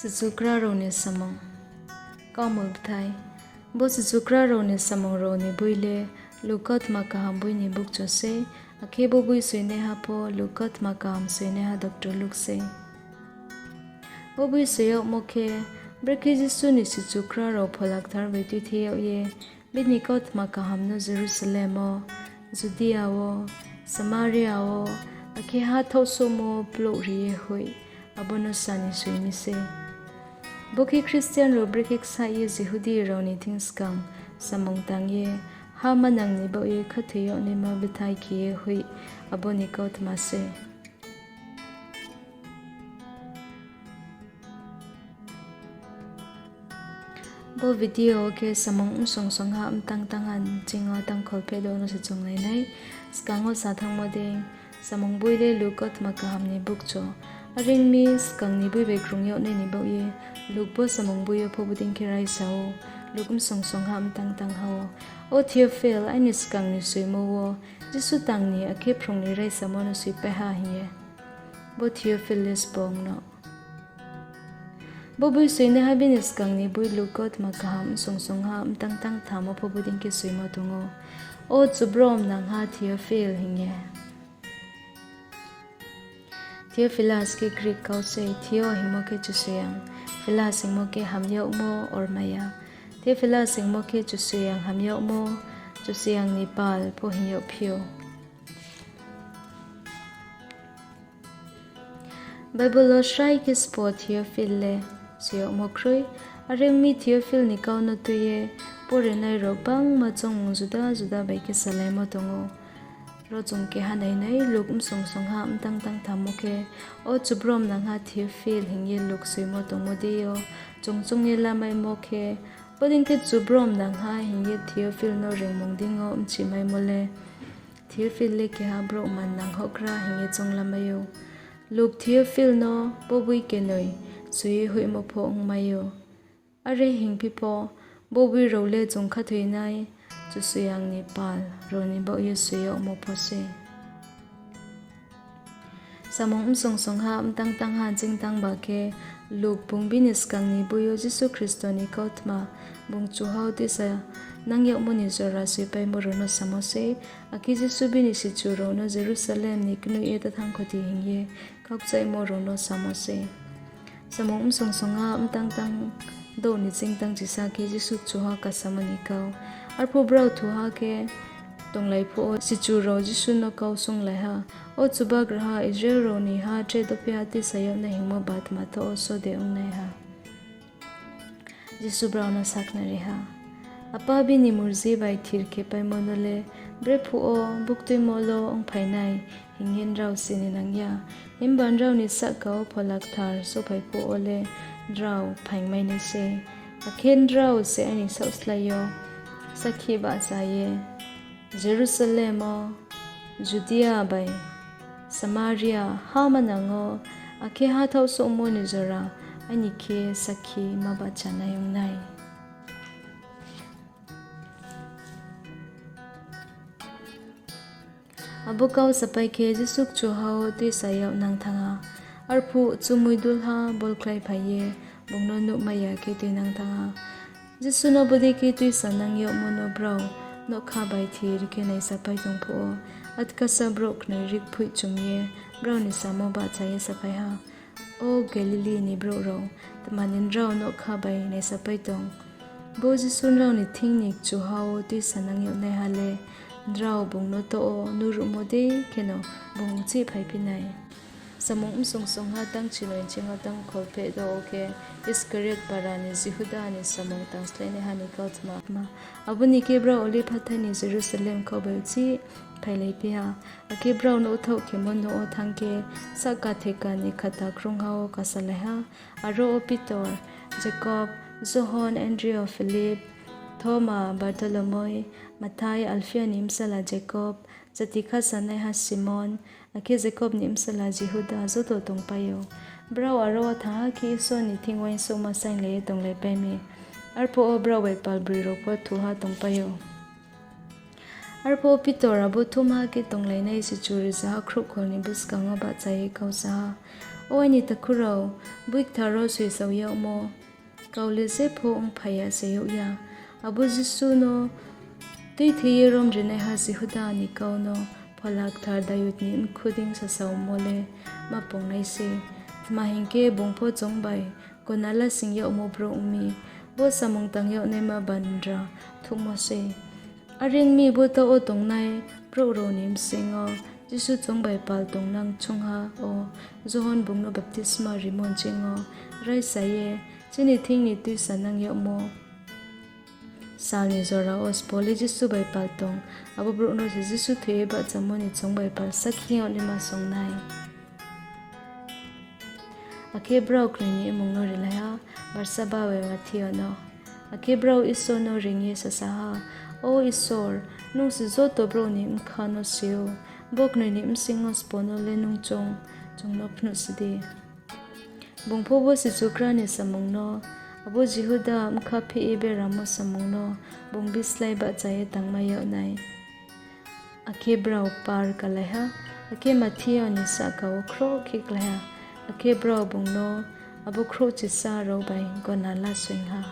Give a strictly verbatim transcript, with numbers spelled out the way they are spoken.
Sichukra rao ni samung. Kaumul bthai. Bo sichukra rao ni samung rao ni boi le Luk Kautma Kaham boi ni bukcho sei, akhe bo boi soinaiha pho Luk Kautma Kaham soinaiha doctor Luk sei. Bo boi soi yagmo khe, brekhe Jisu ni sichukra rao Phola Kthar bai tuithe yag ye, bini kautma kaham no Jerusalem wo, Judia wo, Samaria wo, akhe ha thaohsouhmo plouh ri ye hoih, abo no sa ni soi mi sei. Bo khe Khristian rao brekhe ksaih ye Jihudi rao ni thing skang samung tang ye, ha manang ni baoh ye khathoi yag naima bthai khe ye hoih, abo ni kautma sei. Bo video wo khe samung bsong songha mtang tangha ni ching yo tang kholpheh do no se chung nai nai. Skang wo sa thanngmo dei, samung boi le Luk Kautma Kaham ni bukcho. Are ong mi, skang ni boi bai krung yag nai ni baoh ye, Luk bo samung boi yo pho bodei khe raisa ou. Luk bsong songha mtang tangha wo, O Theophil, aini skang ni soimo wo Jisu tang ni akhe phrung ni raisamo no soipai ha, hing ye. Bo Theophil le sbo ong no. Bo boi soinaiha bini skang ni boi Luk Kautma Kaham bsong songha mtang tangtham wo pho bodei khe soimo tong ou, O chubrom nangha Theophil, hing ye. Theophilus khe Greek kau sei, Theo hingmo khe Kchusoyang, Philus hingmo khe ham yagmo, or maya. Theophilus hingmo khe Kchusoyang ham yagmo, Kchusoyang ni pal pho hing yagphi ou. Bible wo srai khe sbo Theophil le soi yagmo kroi. Are ong mi, Theophil ni kau no tui ye porenai rao gbangma choungmung juda juda bai khe salaimo tong ou. Ro chung keha nai nai, Luk bsong songha mtang tangtham wo khe, O chubrom nangha Theophil, hing ye Luk soimo tongmo dei yo chung choung ye lamaimo khe, bodei khe chubrom nangha hing ye Theophil no reingmung deing yo bchimaimo le, Theophil le keha brouh man nang houhgra hing ye choung lamai ou. Luk Theophil no bo boi kenoi soi ye hoihmo pho ongmai ou. Are hingphi pho, bo boi rao le chung khathoinai Kchusoyang ni pal rao ni baoh ye soi yagmo pho sei. Samung bsong songha mtang tangha ching tangba khe, Luk bung bini skang ni boi yo Jisu Khristo ni kautma bung chuhao tuisa nang yagmo ni jora soipaimo rao no samo sei, akhe Jisu bini sichu rao no Jerusalem ni knoih ye ta thanngkho di hing ye kaukchaihmo rao no samo sei. Samung bsong songha mtang tang douh ni ching tang chisa khe Jisu kchuha kasamo ni kau. Arphuh brao thuha khe tonglai phuh wo sichu rao Jisu no kau swunglai ha, O Chubagraha, Israel rao ni ha tre dophiha tuisa yag nai hingmo ba tma thoh wo só de ong nai ha? Jisu brao no sakhnari ha, Apa bini murji bai thir khe paimo no le brephuh wo buktuimo lo ongphai nai hing ye nrao sini nang ya. Himba nrao ni sahka wo Phola Kthar souhphai phuh wo le nrao phaingmai nai sei. Akhe nrao se aini saohslái yo sakhi bahcha ye Jerusalem wo, Judia bai Samaria ha manang wo, akhe ha thaohsouhmo ni jora aini khe sakhi ma bahcha nai ong nai. Abo kau sapai khe Jisu kchuha wo tuisa yag nang thanng ha. Arphuh chumui dulha bolkhlai phai ye bung no nuhmai ya khe tuinang thanng ha. Jisu no bodei khe tuisa nang yagmo no brao nougkha bai thir khe naisapai tong phuh wo, atkasa brouh knoi rikphoih chum ye brao ni samo bahcha ye saphai ha, O Galili ni brouh rao, tma ni nrao nougkha bai naisapai tong? Bo Jisu nrao ni thing ni kchuha wo tuisa nang yagnaiha le, nrao bung no toh wo nuhruhmo dei kheno bung uchih phaiphi nai. Samung bsong songha tang chinoi ching yo tang kholpheh do wo khe, Iskariot para ni Jihuda ni samung tangslainaiha ni kautma. Abo ni khe brao Olive hathái ni Jerusalem kau bai uchih phailaiphi ha. Akhe brao nouhthaoh khemo nouh wo thanng khe, sahka theka ni khata krungha wo kasalai ha. Aro wo Pitor, Jakob, Johon, Andrew, Philip, Thoma, Bartholomoi, Mathai, Alphia ni bsala Jakob, jati khasanaiha Simon, akhe Jakob ni bsala Jihuda joto tongpai ou. Brao aro wo thanng ha khe Isor ni thing uaingsouhma sainglai ye tonglaipai mi. Arphuh wo brao bai palbroi rao pho thuha tongpai ou. Arphuh wo Pitor abo thumha khe tonglainai sichu rzaha khrouhkhol ni buskang wo bahcha ye kau sa ha, O aini takhu rao, Bikthar wo soisao yagmo kau le jepho ongphai ya se yag ya. Abo Jisu no tuithi ye romrinaiha Jihuda ni kau no Phola Kthar Dayud ni mkhu dei sasaomo le ma pung nai sei. Tma hing khe, bung pho chung bai gona lasing yagmo brouh ong mi, bo samung tang yag naima bandra thuhmo sei. Are ong mi, bo taoh wo tongnai brouh rao ni bsing yo Jisu chung bai pal tongnang choungha wo Johon bung no baptisma rimo ni bsing yo raisa ye chini thing ni tuisanang yagmo sal ni jora wo sbo le Jisu bai pal tong, abo brouh no se Jisu thoi ye bahchamo ni chung bai pal sakhi yag naima song nai. Akhe brao knoi ni mmung no rilai ha: Barsaba bai Mathia no. Akhe brao Isor no reing ye sasa ha: O Isor, nung se joto brouh ni bkha no si ou, bo knoi ni bsing yo sbo no le nung choung, chung no phnuhsi di. Bung pho bo sichukra ni samung no, abo Jihuda bkha phih ye beramo samung no bung bislái bahcha ye tangmai yag nai. Akhe brao par kalai ha, akhe Mathia ni sahka wo khrouhkhe klái ha, akhe brao bung no abo khrouhchisa rao bai gona lasoing ha.